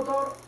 motor.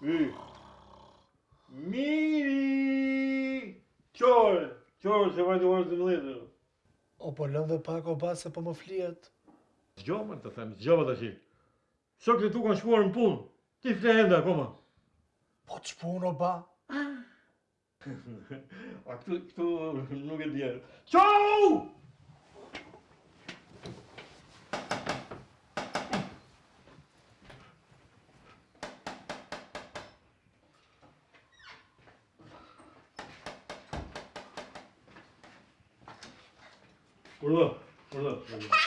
Y. Miri! Qorë, qorë, se vajti orë të mëdhetë. O, po lëmë dhe pak o ba se po më flihet. Zgjohu, të them, zgjohu tashi. Shokët e tu kanë shkuar në punë. Ti fle ende akoma. Po ç'punë o ba? A këtu, këtu nuk e di. Ciao! Urdhëro, urdhëro, urdhëro.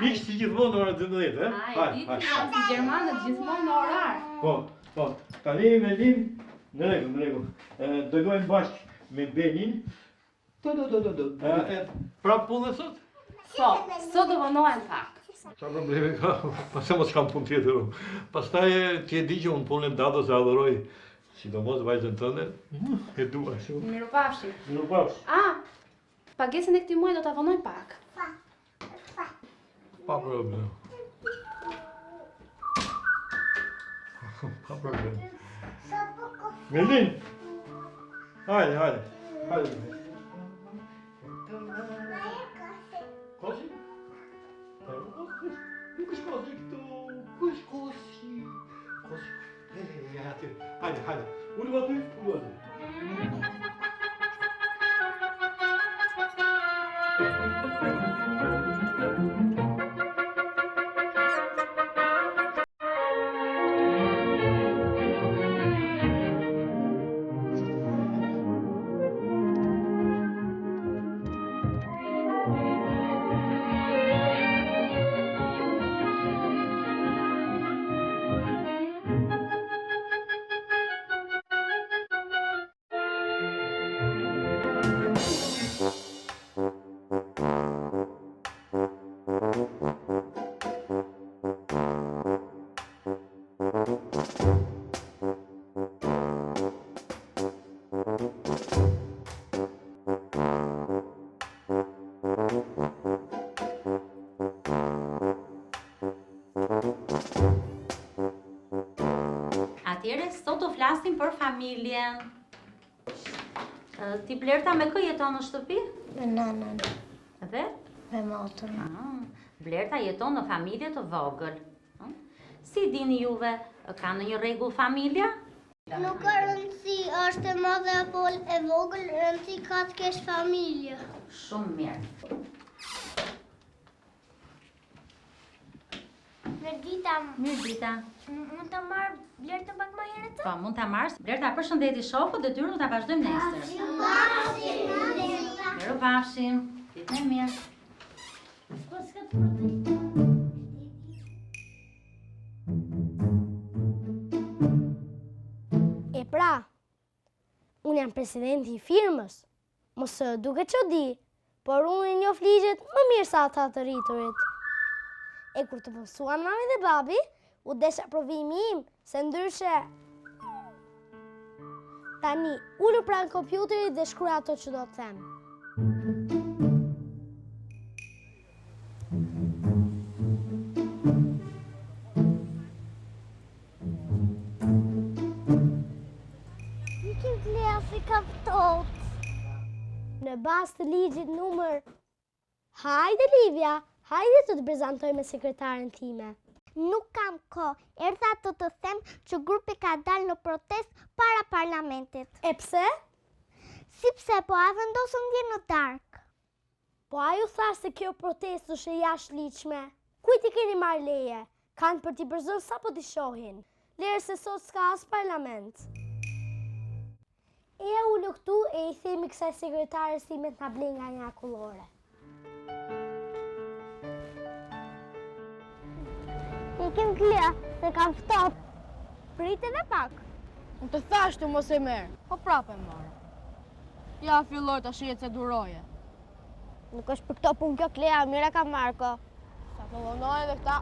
Fiks si gjithmonë në orën 12, e? Ai, di ti si gjermanët gjithmonë në orar. Po, po, tani me lim, në rregull, në rregull. Do luajmë bashkë me Benin. Do, do, do, do, do. E, prapë punë sot? Po, sot do vonohem pak. Ça problemi ka, pse mos kam punë tjetër unë. Pastaj ti e di që unë punën e dadës e adhuroj, sidomos vajzën tënde, e dua shumë. Mirupafshim. Mirupafshim. Ah, pagesën e këtij muaji do ta vonoj pak. Pa problem. Pa problem. Melin! Hajde, hajde, hajde. Kosi? Nuk është kosi këtu, ku është kosi? Kosi, le, le, le, aty. Hajde, hajde. Ulu aty, ulu aty. Atëherë, sot do flasim për familjen. Ti Blerta me kë jeton në shtëpi? Me nënën. Dhe? Me motrën. Ah, Blerta jeton në familje të vogël. Si dini juve, ka ndonjë rregull familja? Nuk ka rëndësi, është e madhe apo e vogël, rëndësi ka të kesh familje. Shumë mirë. Mirëdita. Mirëdita. Mund ta marr Blertën pak më herët? Po, mund ta marrësh. Blerta, përshëndeti shokët, detyrën do ta vazhdojmë nesër. Mirupafshim. Ditën e mirë. Po s'ka të E pra, unë jam presidenti i firmës. Mos duket çudi, por unë i njoh ligjet më mirë se ata të rriturit. E kur të punësuan mami dhe babi, u desh aprovimi im, se ndryshe... Tani, ulu pranë kompjuterit dhe shkruaj ato që do të them. Ikim Klea se kam ftohtë. Në bazë të ligjit numër Hajde Livia, hajde të të prezantoj me sekretaren time. Nuk kam kohë, erdha të të them që grupi ka dalë në protestë para parlamentit. E pse? Si pse, po a vendosën dje në darkë. Po a ju thashë se kjo protestë është e jashtëligjshme? Kujt i keni marrë leje? Kanë për t'i përzënë sapo t'i shohin. Lëre se sot s'ka as parlament. Eja ulu këtu e i themi kësaj sekretares time të na blejë nga një akullore. Ikim Klea, se kam ftohtë. Prit edhe pak. Unë të thashë të mos e merr, po prapë e more. Ja filloi tashi e ceduroje. Nuk është për këto punë kjo Klea, mirë e ka Marko. Sa të vonojnë dhe këta.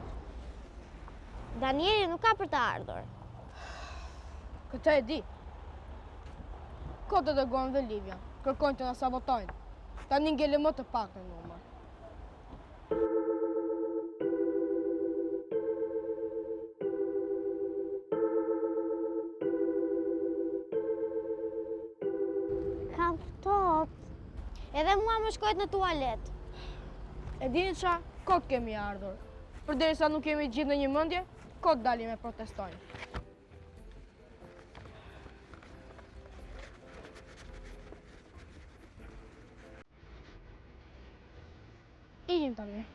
Danieli nuk ka për të ardhur. Këtë e di. Kot e dërguam dhe Livian, kërkojnë të na sabotojnë. Tani ngelëm më të paktë në numër. Kam ftohtë. Edhe mua më shkohet në tualet. E dini ça, kot kemi ardhur. Përderisa nuk jemi gjithë në një mendje, kot dalim e protestojmë. Ikim tani.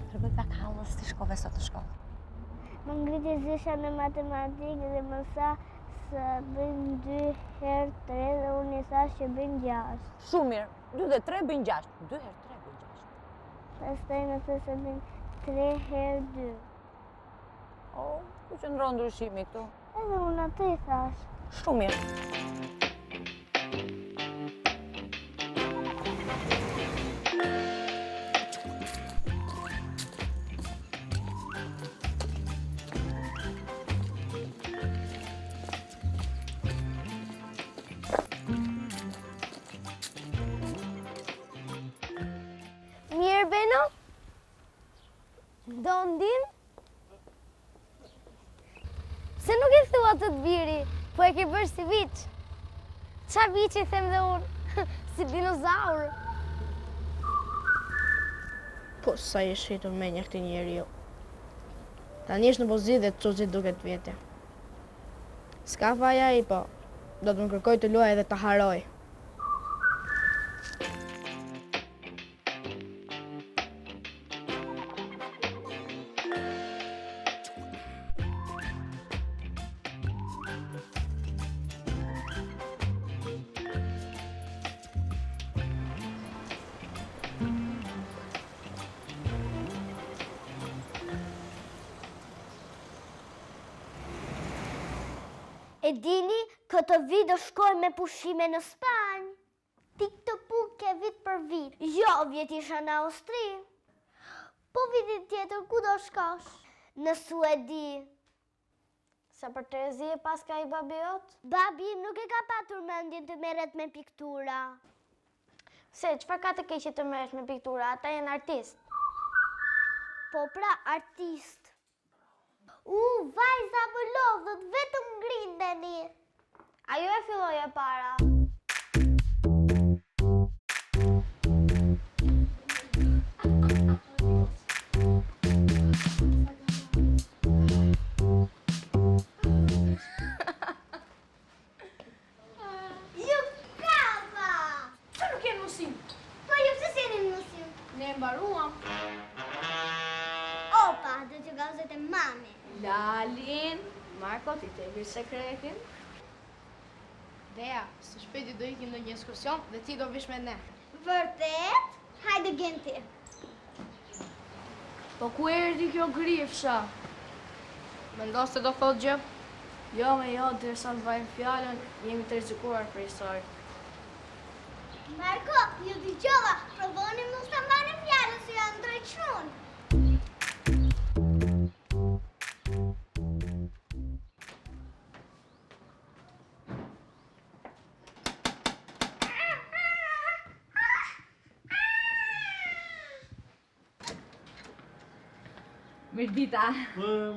Tregoj pak hallës si shkove sot në shkollë. Më ngriti zysha në matematikë dhe më tha se bëjnë 2 herë 3 dhe unë i thashë që bëjnë 6. Shumë mirë, 2 dhe 3 bëjnë 6. 2 herë 3 bëjnë 6. Pastaj më tha se bëjnë 3 herë 2. O, ku qëndron ndryshimi këtu? Edhe unë atë i thashë. Shumë mirë. Mirë, Beno? Do ndihmë? Se nuk e thua të të biri, po e ke bërë si viç. Ça viçi them dhe unë, si dinozaur. Po, sa i shitur mendja këtij njeriu. Tani është në pozitë dhe cuci duket vetja. S'ka faj ai, po, do të më kërkojë të luaj edhe ta harroj. E dini, këtë vit do shkojmë me pushime në Spanjë. Ti këtë punë ke vit për vit. Jo, vjet isha në Austri. Po vitin tjetër ku do shkosh? Në Suedi. Sa për terezi e paska ai babi jot? Babi im nuk e ka patur mendjen të merret me piktura. Se, çfarë ka të keqe të merresh me piktura? Ata janë artistë. Po pra, artistë. U, vajza më lodhët, vetëm grindeni. Ajo e filloi e para. Ju kapa! Pse nuk jeni në mësim? Po ju pse s'jeni në mësim? Ne mbaruam. Opa, do t'ju kallëzoj te mami. Lalin, Marko, ti të e sekretin. Dea, së shpejti do ikim në një ekskursion dhe ti do vish me ne. Vërtet? Hajde Genti. Po ku erdhi kjo grifsha? Mendon se do thotë gjë? Jo me jo, derisa të mbajmë fjalën, jemi të rrezikuar prej saj. Marko, ju dëgjova, provoni mos ta mbani fjalën se jua ndërroj çun. Mirëdita.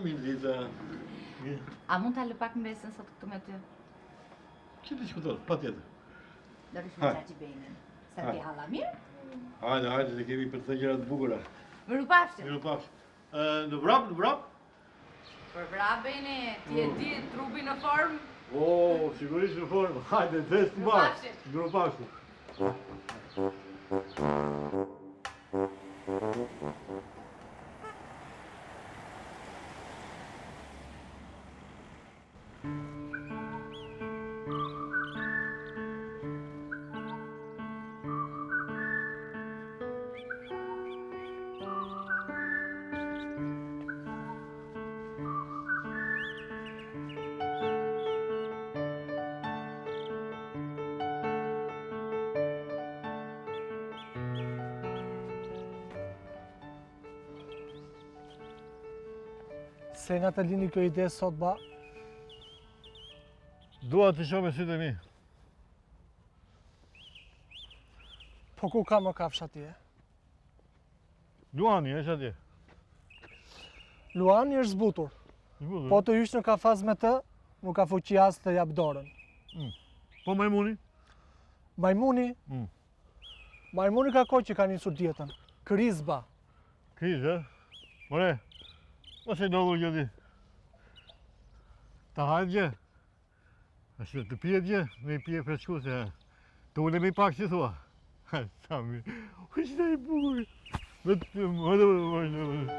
Mirëdita. A mund ta lë pak mbesën sot këtu me ty? Ç'i diskuton, patjetër. Do rrish me xhaxhi Benin. Sa ti halla mirë? Hajde, hajde, se kemi për të gjëra të bukura. Mirupafshim. Mirupafshim. Në vrap, në vrap? Për vrap, Beni, ti e di, trupi në formë? O, sigurisht në formë. Hajde, des të mbarë. Mirupafshim. Se nga të lindi kjo ide sot ba? Dua të shoh me sytë e mi. Po ku ka më kafshë atje? Luani është atje. Luani është zbutur. Zbutur. Po të hysh në kafaz me të, nuk ka fuqi as të jap dorën. Mm. Po majmuni? Majmuni? Mm. Majmuni ka kohë që ka nisur dietën. Krizë ba. Krizë, e? More, mos e ndodhur gjë ti. Ta hajmë gjë? Ashtu, të pijet gjë, me i pije freskuese, të ulemi pak si thua. Sa mi, u që i bukur. Me të, më të, më të, më të.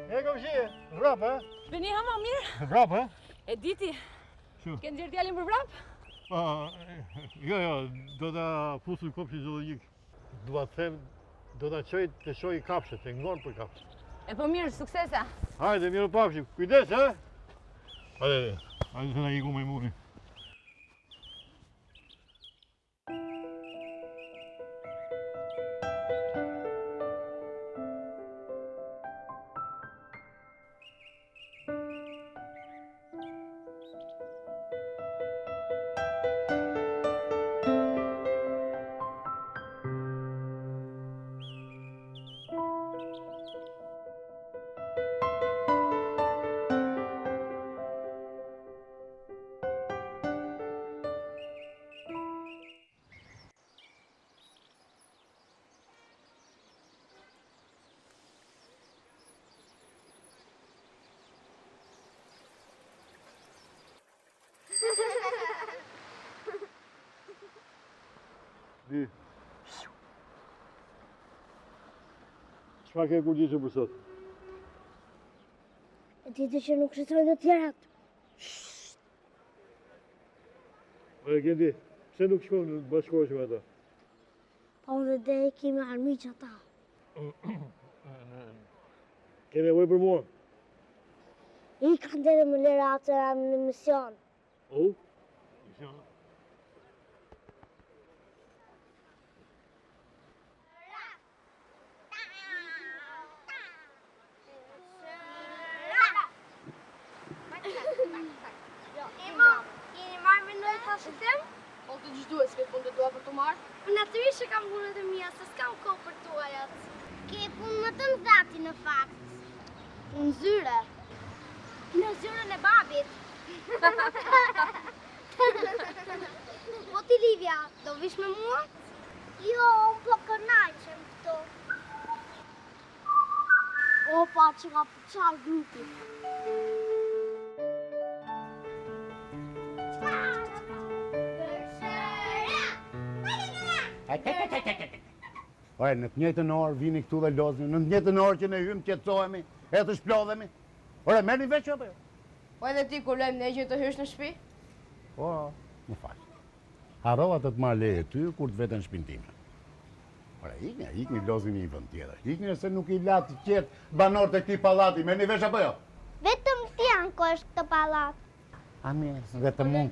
E komshi, vrap, e? Beni, hama mirë? Vrap, e? E di ti, Ke nxjerrë djalin për vrap? Po, jo, jo, do ta fus në kopshtin zoologjik. Dua të them, do ta çoj të shohë kafshët, e ngon për kafshët. E po mirë, suksese. Hajde, mirupafshim. Kujdes, e? Hajde, hajde se na iku majmuni. Di. Çfarë ke kurdisur për sot? E di ti që nuk shëtrojnë të tjerat. Ore Genti, pse nuk shkon të bashkohesh me ata? Pa unë dhe Dea kemi armiq ata. Ke nevojë për mua? Ik andej dhe më lër atë jam në mision. O? Mision? Emo, keni marrë me ndonjë thashetheme? O të ç'duhet, s'ke punë të dua për të. të marrë? Po natyrisht që kam punët e mia, se s'kam kohë për tuajat. Ke punë më të mëdha ti në fakt. Punë zyre. Në zyrën e babit. Po ti Livia, do vish me mua? Jo, unë po kënaqem këtu. Opa, që ka përçarë grupi. Ore, në të njëjtën orë vini këtu dhe lozni, në të njëjtën orë që ne hymë, qetësohemi, e të shplodhemi. Ore, merrni vesh apo jo? Po edhe ti kur luajmë ne që të hysh në shtëpi? Po, më fal. Harrova të të marr leje ty kur të vete në shpinë time. Ore, ikni, ikni lozni në një vend tjetër. Ikni se nuk i la të qetë banorët e këtij pallati, merrni vesh apo jo? Vetëm ti ankohesh këtë pallat. A mirë, vetëm unë.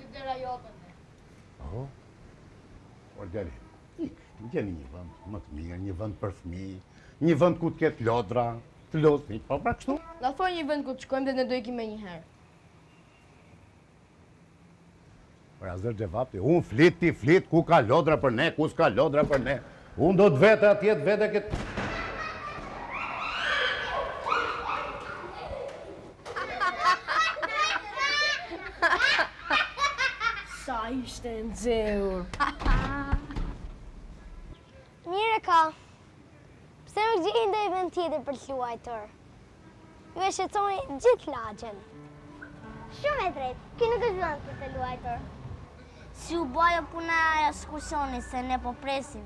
Oh. Or djali, ik, gjeni një vend më të mirë, një vend për fëmijë, një vend ku të ketë lodra, të lozni, po pra kështu. Na thuaj një vend ku të shkojmë dhe ne do ikim menjëherë. Për hazër xhevap ti, unë flit ti flit, ku ka lodra për ne, ku s'ka lodra për ne. Unë do të vete atje, të vete këtë... Sa ishte nxehur. Mirë e ka. Pse nuk gjeni ndonjë vend tjetër për të luajtur? Ju e shqetësoni gjithë lagjen. Shumë e drejtë, ky nuk është vend për të luajtur. Si u bë ajo puna e ekskursionit se ne po presim.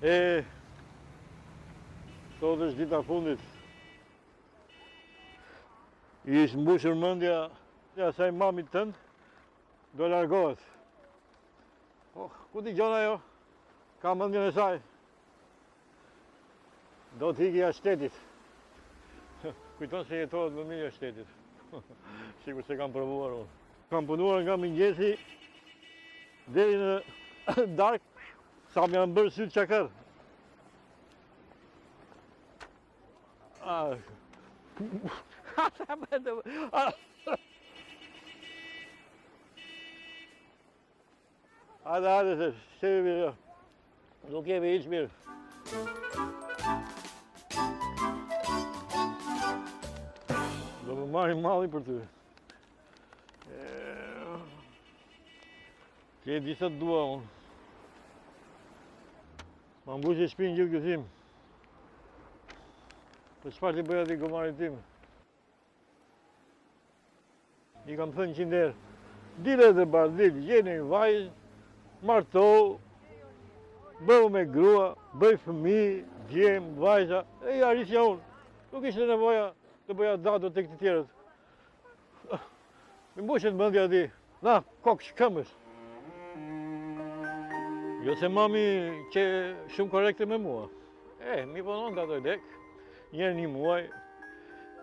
E, sot është dita e fundit. I është mbushur mendja e asaj mamit tënd, do largohet. Oh, ku dëgjon ajo? Ka mendjen e saj. Do të iki jashtë shtetit. Kujton se jetohet më mirë jashtë shtetit. Sikur s'e kam provuar unë. Kam punuar nga mëngjesi deri në darkë, sa më janë bërë sytë çakërr. Ah. Hajde, hajde, se s'jemi mirë, jo. Nuk jemi hiç mirë. Do më marri malli për ty. Ti e di sa të dua unë. Ma mbushe shpinë gjithë gëzim. Po çfarë t'i bëj atij gomarit tim? I kam thënë qind herë, dil edhe bar, dil, gjej një vajzë, martohu, bëhu me grua, bëj fëmijë, djem, vajza, e ia rrisja unë. Nuk ishte nevoja të bëja dado tek të tjerët. M'i mbushet mendja atij, na, kokë shkëmbësh. Jo se mami qe shumë korrekte me mua. E, m'i vononte ato lekë, njëherë një muaj,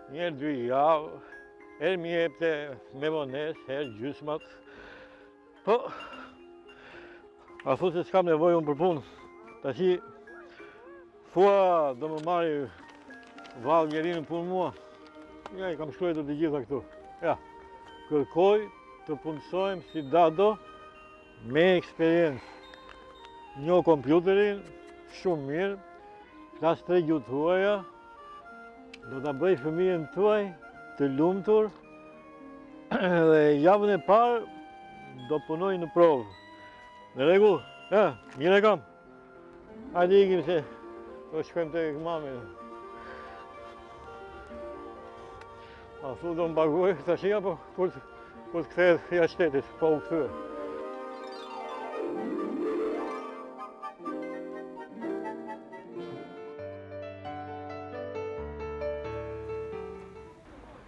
njëherë dy javë, herë m'i jepte me vonesë, herë gjysmat. Po, a thu se s'kam nevojë unë për punë, tashi, thua do më marri vallë njeri në punë mua, ja, i kam shkruajtur të gjitha këtu. Ja, kërkoj të punësohem si dado, Me eksperiencë, njoh kompjuterin, shumë mirë, flas tre gjuhë të huaja, do ta bëj fëmijën tuaj të lumtur, dhe javën e parë do punoj në provë. Në rregull? E, mirë e kam. Hajde ikim se do shkojmë te mami. A thu do më paguaj tashi apo kur kur të kthehet jashtë shtetit, po u kthye.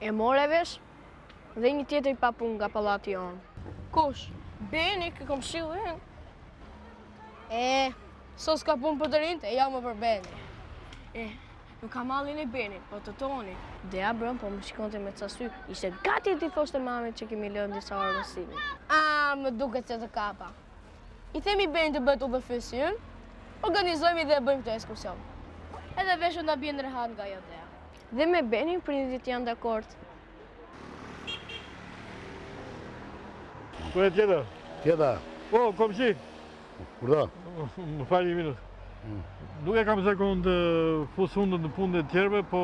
E more vesh dhe një tjetër i papunë nga pallati jonë. Kush? Beni, ky komshiu ynë. E, sot s'ka punë për të rinjtë, e jo më për Benin. E, nuk kam hallin e Benit, po të Tonit. Dea mbrëmë, po më shikonte me ca sy, ishte gati t'i thoshte mamit që kemi lënë disa orë mësimin. A, më duket se të kapa. I themi Benit të bëhet udhërrëfyesi ynë, organizohemi dhe e bëjmë këtë ekskursion. Edhe veshët na bien rehat nga ajo dea. Dhe me Benin prindërit janë dakord. Ku e tjetër? Tjetër. Po, komshi. Urdhëro? Më fal një minutë. Mm. Nuk e kam zakon të fus hundën në punët e tjerëve, po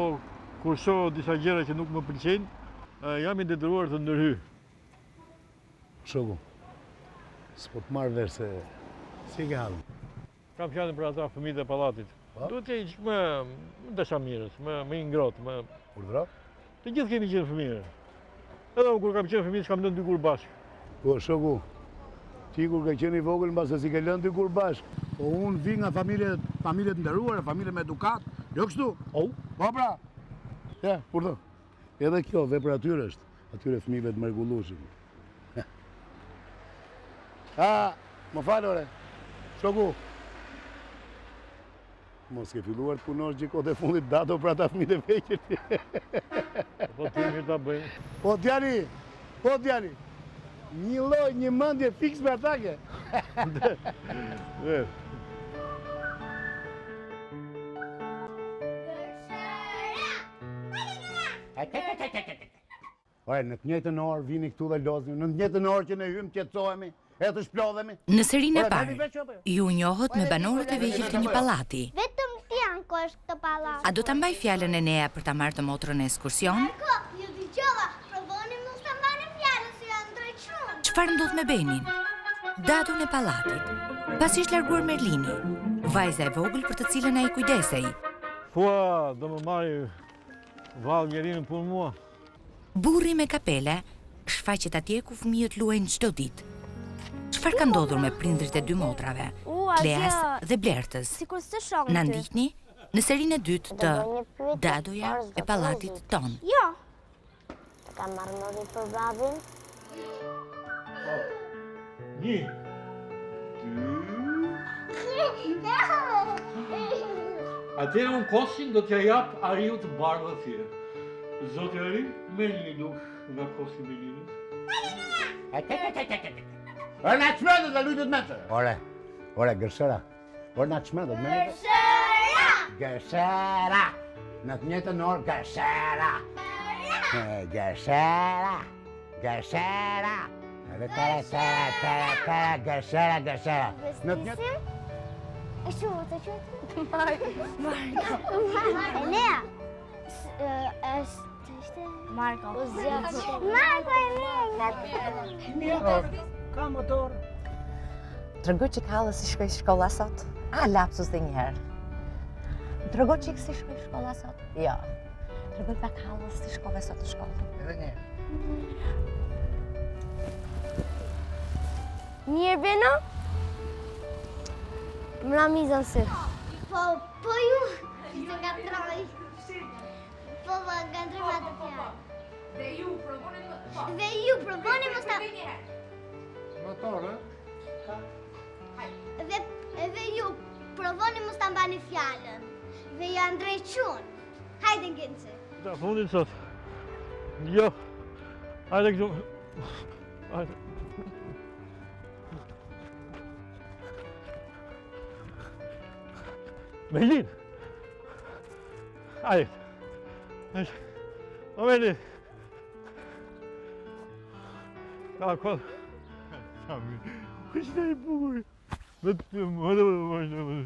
kur shoh disa gjëra që nuk më pëlqejnë, jam i detyruar të ndërhyj. Shoku, s'po të marr vesh se si e ke hallin. Kam fjalën për ata fëmijët e pallatit. Po? Duhet të jenë çik më dashamirës, më më i ngrohtë, më Urdhëro? Të gjithë kemi qenë fëmijë. Edhe unë kur kam qenë fëmijë s'kam lënë dy gurë bashkë. Po shoku, ti kur ke qenë i vogël mbase s'i ke lënë dy gurë bashkë. Po unë vij nga familje, familje të nderuara, familje me edukatë, jo kështu. Oh. Po pra. Ja, urdhëro. Edhe kjo vepër atyre është, atyre fëmijëve të mrekullueshëm. Ha, më fal ore. Shoku. Mos ke filluar të punosh gjithë kohët e fundit dado për ata fëmijët e vegjël. Po ti mirë ta bëjmë. Po djali, po djali. Një lloj, një mendje fiks me ata ke. Dhe. Ore, në të njëjtën orë vini këtu dhe lozni, në të njëjtën orë që ne hymë, qetësohemi, e të shplodhemi. Në serinë e parë, ju njohët me banorët e vegjël të një pallati. Vetëm ti ankohesh këtë pallat. A do ta mbajë fjalën Enea për ta marrë të motrën në ekskursion? Marko, ju dëgjova, provoni mos ta mbani fjalën se ju ndreq shumë. Çfarë ndodh me Benin? Dadon e pallatit. Pasi është larguar Merlini, vajza e vogël për të cilën ai kujdesej. Thua, do më marrë vallë njeri në punë mua. Burri me kapele shfaqet atje ku fëmijët luajnë çdo ditë. Çfarë ka ndodhur me prindërit e dy motrave, Kleas dhe Blertës? Na ndiqni në serinë e dytë të Dadoja e Pallatit Tonë. Jo. Të ka marrë mëri për babin. Një, dy... Atëherë unë kosin do t'ja jap ariut të bardhë atje. Zoti Ari, merr një lugë nga kosi i Melinës. Ore, na çmendët, dhe lujtët me të. Ore, ore, gërshëra. Ore, na çmendët, me të. Gërshëra! Gërshëra! Në të njëjtën orë, gërshëra! Gërshëra! Gërshëra! Edhe tara, tara, tara, tara, gërshëra, gërshëra. Në të njëjtën... E shu, të quhet? Marko. Marko. Enea. Është ishte Marko. Marko e mirë nga të. Ka motor. Trego çik hallës si shkoi shkolla sot? A, lapsus dhe njëherë. Trego çik si shkoi shkolla sot? Jo. Tregoj pak hallës si shkove sot në shkollë. Edhe një. Mirë, Beno? Më ra miza në sy. Po, po ju, të nga troj. Po, po, nga troj ma të fjarë. Dhe ju provoni më... Po. Dhe ju provoni mos ta... Motor, e? Dhe, dhe ju provoni mos ta mbani fjalën. Dhe ju ndreq unë. Hajde Genci. Ta fundin sot. Jo. Hajde këtu. Hajde. Melin. Hajde. Hajde. O Melin. Ka kohë. Sa mirë. Ishte i bukur. Vetëm, vetëm, vetëm.